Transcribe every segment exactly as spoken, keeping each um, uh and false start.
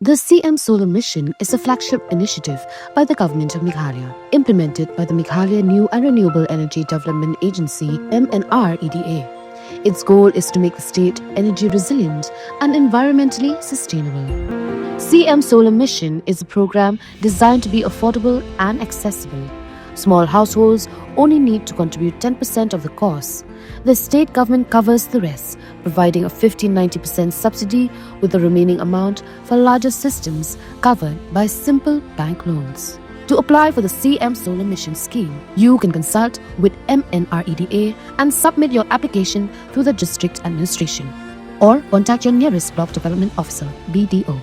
The C M Solar Mission is a flagship initiative by the Government of Meghalaya, implemented by the Meghalaya New and Renewable Energy Development Agency, M N R E D A. Its goal is to make the state energy resilient and environmentally sustainable. C M Solar Mission is a program designed to be affordable and accessible. Small households only need to contribute ten percent of the cost. The state government covers the rest, providing a fifty ninety percent subsidy, with the remaining amount for larger systems covered by simple bank loans. To apply for the C M Solar Mission scheme, you can consult with M N R E D A and submit your application through the district administration or contact your nearest block development officer, B D O.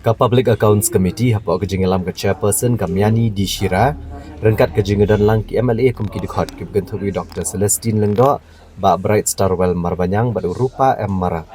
Ka Public Accounts Committee hapoh ka jingïalam ka Chairperson ka Miani D Shira, ryngkat ka jingdon lang ki M L A kum ki dkhot kiba kynthup ïa u Doctor Celestine Lyngdoh, Bah Bright Starwell Marbaniang bad u Rupa M Mara,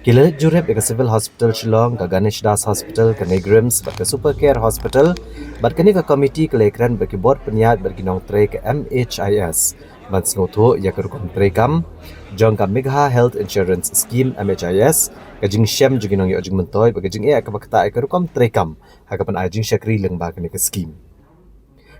ki la leit jurip ïa ka Civil Hospital Shillong, ka Ganesh Das Hospital, ka NEIGRIHMS bad ka Super Care Hospital. Bad kane ka committee ka la ïakren bad ki bor pynïaid bad ki nongtrei ka M H I S ban sngewthuh ïa ka rukom treikam jong ka Megha Health Insurance Scheme, M H I S, ka jingshem jong ki nongïoh jingmyntoi bad ka jingeh kaba ktah ïa ka rukom treikam ha ka pynai jingshakri lyngba kane ka skhim.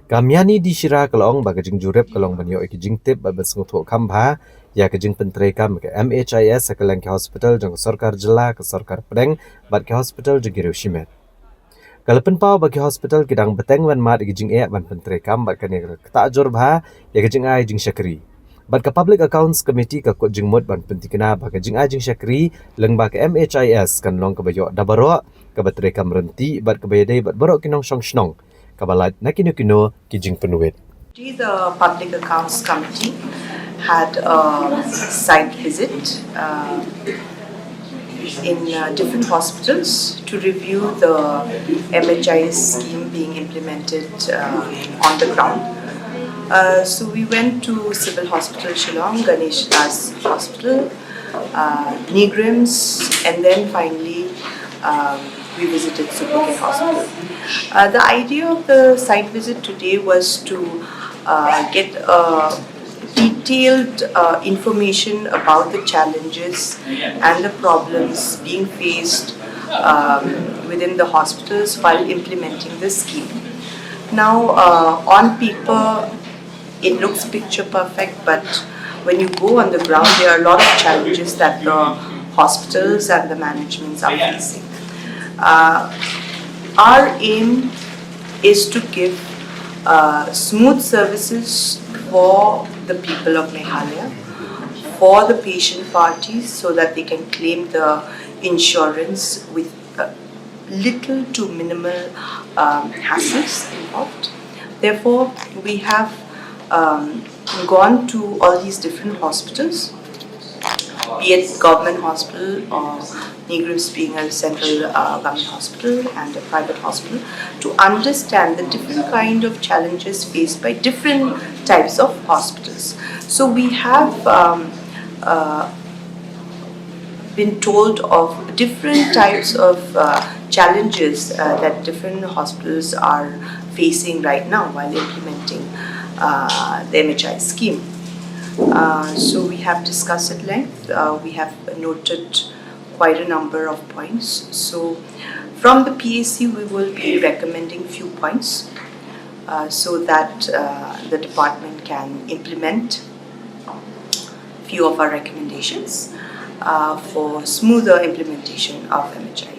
Ka Miani D Shira ka la ong ba ka jingjurip ka long ban ïoh ïa ki jingtip bad ban sngewthuh kham bha ïa ka jingpyntreikam ka M H I S ha kylleng ki hospital jong ka sorkar jylla, ka sorkar pdeng bad ki hospital jong ki riew shimet. Ka la pynpaw ba ki hospital ki dang bteng wynmat ïa ki jingeh ban pyntreikam bad kane ka ktah jur bha ïa ka jingai jingshakri. Bad ka Public Accounts Committee ka kut jingmut ban pyntikna ba ka jingai jingshakri lyngba ka M H I S kan long kaba ïoh da baroh, kaba treikam ryntih bad kaba ïadei bad baroh ki nongshong shnong, kaba lait na kino kino ki jingpynwit. Today, the Public Accounts Committee had a site visit uh, in uh, different hospitals to review the M H I S scheme being implemented uh, on the ground. Uh, so we went to Civil Hospital Shillong, Ganesh Das Hospital, uh, NEIGRIHMS, and then finally um, we visited Supercare Hospital. Uh, the idea of the site visit today was to uh, get a detailed uh, information about the challenges and the problems being faced um, within the hospitals while implementing the scheme. Now, uh, on paper, it looks picture perfect, but when you go on the ground, there are a lot of challenges that the hospitals and the managements are facing. Uh, our aim is to give uh, smooth services for the people of Meghalaya, for the patient parties, so that they can claim the insurance with uh, little to minimal um, hassles involved. Therefore, we have um, gone to all these different hospitals, be it government hospital or NEIGRIHMS being a central uh, government hospital and a private hospital, to understand the different kind of challenges faced by different types of hospitals. So we have um, uh, been told of different types of uh, challenges uh, that different hospitals are facing right now while implementing uh, the M H I scheme. Uh, so we have discussed at length. Uh, we have noted quite a number of points. So from the P A C, we will be recommending few points uh, so that uh, the department can implement few of our recommendations uh, for smoother implementation of M H I.